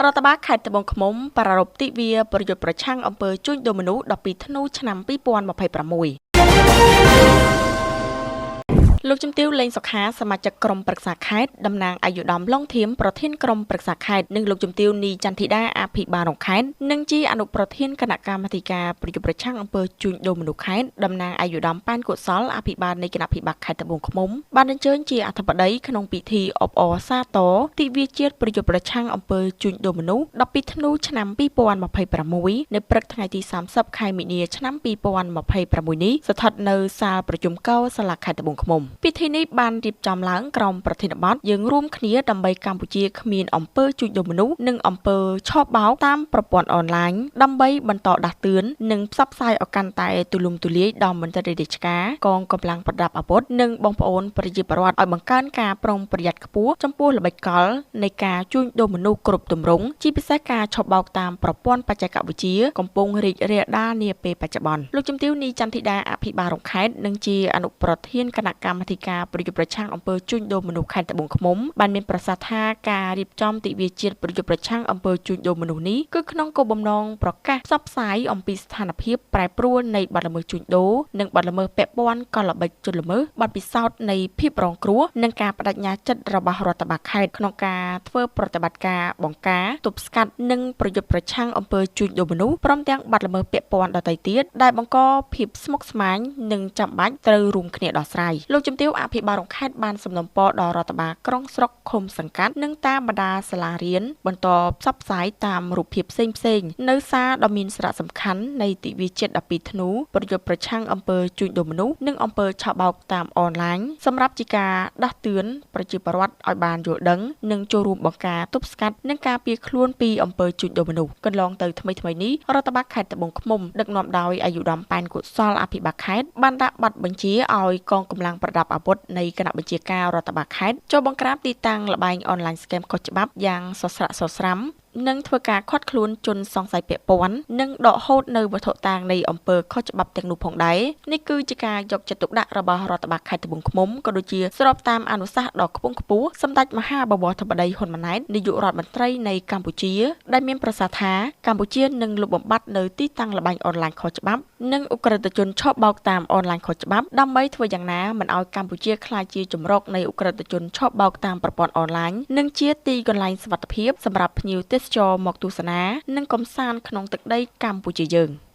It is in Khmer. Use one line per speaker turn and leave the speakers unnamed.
រដ្ឋបាលខេត្តត្បូងឃ្មុំប្រារព្ធទិវាប្រយុទ្ធប្រឆាំងអំពើជួញដូរមនុស្ស12ធ្នូឆ្នាំ2026លោកជំទាវលេងសុខាសមាជិកក្រុមប្រឹក្សាខេត្តតំណាងអាយុដំឡុងធៀមប្រធានក្រុមប្រឹក្សាខេត្តនិងលោកជំទាវនីចន្ទធីតាអភិបាលរងខេត្តនិងជាអនុប្រធានគណៈកម្មាធិការប្រយុទ្ធប្រឆាំងអំពើជួញដូរមនុស្សខេត្តតំណាងអាយុដំប៉ែនកុសលអភិបាលនៃគណៈភិបាលខេត្តត្បូងឃ្មុំបានអញ្ជើញជាអធិបតីក្នុងពិធីអបអរសាទរទិវាជាតិប្រយុទ្ធប្រឆាំងអំពើជួញដូរមនុស្ស12ធ្នូឆ្នាំ2026នៅព្រឹកថ្ងៃទី30ខែមីនាឆ្នាំ2026នេះស្ថិតនៅសាលប្រជុំកោសាលាខេត្តត្បូងឃ្មុំពិធីនេះបានរៀបចំឡើងក្រោមប្រធានបទយើងរួមគ្នាដើម្បីកម្ពុជាគ្មានអំពើជួញដូរមនុស្សនិងអំពើឆបោកតាមប្រព័ន្ធអនឡាញដើម្បីបន្តដាស់តឿននិងផ្សព្វផ្សាយឲ្យកាន់តែទូលំទូលាយដល់មន្ត្រីរាជការកងកម្លាំងប្រដាប់អាវុធនិងបងប្អូនប្រជាពលរដ្ឋឲ្យបង្កើនការប្រុងប្រយ័ត្នខ្ពស់ចំពោះល្បិចកលនៃការជួញដូរមនុស្សគ្រប់ទម្រង់ជាពិសេសការឆបោកតាមប្រព័ន្ធបច្ចេកវិទ្យាកំពុងរីករាលដាលនាពេលបច្ចុប្បន្នលោកជំទាវនីចន្ទធីតាអភិបាលរងខេត្តនិងជាអនុប្រធានគណៈកម្មាធិការប្រយុទ្ធប្រឆាំងអំពើជួញដូរមនុស្សខេត្តត្បូងឃ្មុំបានមានប្រសាសន៍ថាការរៀបចំទិវាជាតិប្រយុទ្ធប្រឆាំងអំពើជួញដូរមនុស្សនេះគឺក្នុងគោលបំណងប្រកាសផ្សព្វផ្សាយអំពីស្ថានភាពប្រែប្រួលនៃបទល្មើសជួញដូរនិងបទល្មើសពាក់ព័ន្ធកលល្បិចជនល្មើសបទពិសោធន៍នៃភាពរងគ្រោះនិងការប្តេជ្ញាចិត្តរបស់រដ្ឋបាលខេត្តក្នុងការធ្វើប្រតិបត្តិការបង្ការទប់ស្កាត់និងប្រយុទ្ធប្រឆាំងអំពើជួញដូរមនុស្សព្រមទាំងបទល្មើសពាក់ព័ន្ធដទៃទៀតដែលបង្កភាពស្មុគស្មាញនិងចាំបាច់ត្រូវរួមគ្នាដោះស្រាយលោកជំទាវអភិបាលរងខេត្តបានសំណូមពរដល់រដ្ឋបាលក្រុងស្រុកឃុំសង្កាត់និងតាមបណ្ដាសាលារៀនបន្តផ្សព្វផ្សាយតាមរូបភាពផ្សេងៗនៅសារដ៏មានសារៈសំខាន់នៃទិវាជាតិ12ធ្នូប្រយុទ្ធប្រឆាំងអំពើជួញដូរមនុស្សនិងអំពើឆបោកតាមអនឡាញសម្រាប់ជាការដាស់តឿនប្រជាពលរដ្ឋឲ្យបានយល់ដឹងនិងចូលរួមបង្ការទប់ស្កាត់និងការពារខ្លួនពីអំពើជួញដូរមនុស្សកន្លងទៅថ្មីៗនេះរដ្ឋបាលខេត្តត្បូងឃ្មុំដឹកនាំដោយអាយុដំប៉ែនកុសលអភិបាលខេត្តបានដាក់ប័ណ្ណបញ្ជាឲ្យកងកម្លាំងប្រដាប់អាវុធនៃគណៈបញ្ជាការរដ្ឋបាលខេត្តចូលបង្ក្រាបទីតាំងល្បែងអនឡាញស្កេមខុសច្បាប់យ៉ាងសស្រាក់សស្រាំនិងធ្វើការឃាត់ខ្លួនជនសង្ស័យពាក់ព័ន្ធនិងដកហូតនៅវត្ថុតាងនៃអំពើខុសច្បាប់ទាំងនោះផងដែរនេះគឺជាការយកចិត្តទុកដាក់របស់រដ្ឋបាលខេត្តត្បូងឃ្មុំក៏ដូចជាស្របតាមអនុសាសន៍ដ៏ខ្ពង់ខ្ពស់សម្ដេចមហាបវរធិបតីហ៊ុនម៉ាណែតនាយករដ្ឋមន្ត្រីនៃកម្ពុជាដែលមានប្រសាសន៍ថាកម្ពុជានឹងលុបបំបាត់នៅទីតាំងល្បែងអនឡាញខុសច្បាប់និងឧក្រិដ្ឋជនឆបោកតាមអនឡាញខុសច្បាប់ដើម្បីធ្វើយ៉ាងណាមិនឲ្យកម្ពុជាក្លាយជាជម្រកនៃឧក្រិដ្ឋជនឆបោកតាមប្រព័ន្ធអនឡាញនិងជាទីកន្លែងសុវត្ថិភាពសម្រាប់ភ្ញៀវទេសចរមកទស្សនានិងកម្សាន្តក្នុងទឹកដីកម្ពុជាយើង។